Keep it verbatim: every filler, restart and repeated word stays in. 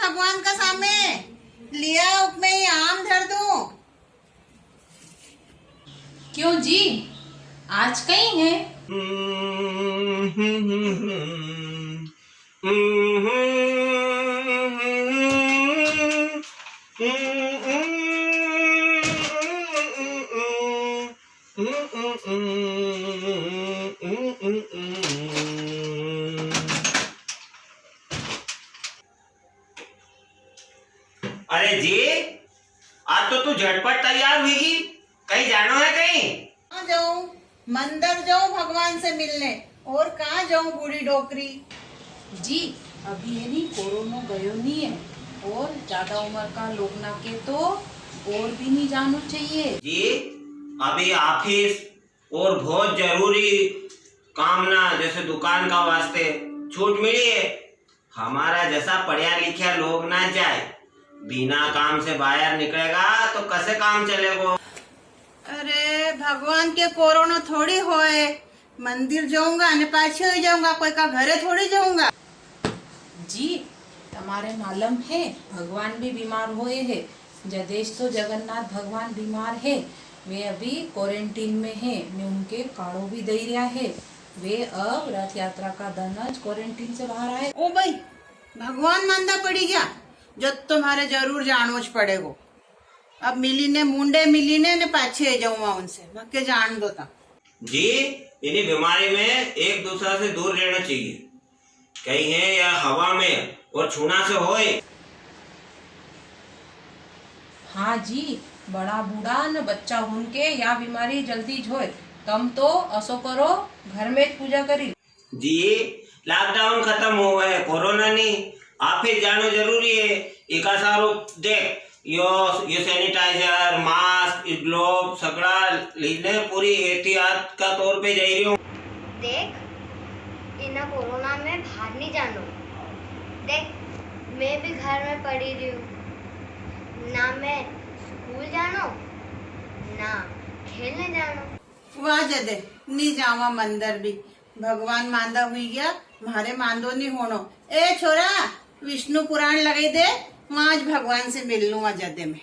भगवान का सामने लिया, उपमें ही आम धर दूं। क्यों जी, आज कई है? अरे जी, आज तो तू झटपट तैयार हुईगी, कहीं जानो है कहीं? कहाँ जाऊं? मंदिर जाऊं भगवान से मिलने, और कहाँ जाऊं बूढ़ी डोकरी? जी, अभी है नी कोरोना गयो नी है, और ज्यादा उम्र का लोग ना के तो और भी नी जानो चाहिए। जी, अभी ऑफिस और बहुत जरूरी काम ना, जैसे दुकान का वास्ते छूट मिली है। हमारा जैसा पढ़िया लिखिया लोग ना जाए, बिना काम से बाहर निकलेगा तो कैसे काम चलेगो? अरे, भगवान के कोरोना थोड़ी होए, मंदिर जाऊंगा ने पाछे ही जाऊंगा, कोई का घरे थोड़ी जाऊंगा। जी, तमारे मालूम है, भगवान भी बीमार होए है। जदेश तो जगन्नाथ भगवान बीमार है, वे अभी क्वारंटीन में है, ने उनके काढ़ो भी दई रिया है। वे अब रथ यात्रा का दन ज क्वारंटीन से बाहर आए। ओ भाई, भगवान मांदा पड़ी गया, जद तो म्हारे जरूर जानो ज पड़ेगो। अब मिली ने, मुंडे मिली ने, ने पाछे जाऊंगा उनसे, मके जान दो ता। जी, इनी बीमारी में एक दूसरा से दूर रहना चाहिए। कई है या हवा में और छूना से होए। हाँ जी, बड़ा बूढ़ा न बच्चा हुन के या बीमारी जल्दी ज होए। तम तो असो करो, घर में ज पूजा करी। जी, लॉकडाउन खत्म होवे, कोरोना नी, ऑफिस जानो जरूरी है। इका सारू देख, यो, यो सैनिटाइजर, मास्क, ग्लोव सगळा लीने पूरी एहतियात का तौर पे जाई रह्यो। देख, इना कोरोना में बाहर नी जानो। देख, मैं भी घर में पड़ी रही हूँ। ना मैं स्कूल जानो, ना खेलने जानो। वाह जदे, नी जावा मंदिर भी। भगवान मांदा हुई गया, म्हारे मांदो नी होनो। ए छोरा, विष्णु पुराण लगाई दे, वां ज भगवान से मिल लूंगा जदे में।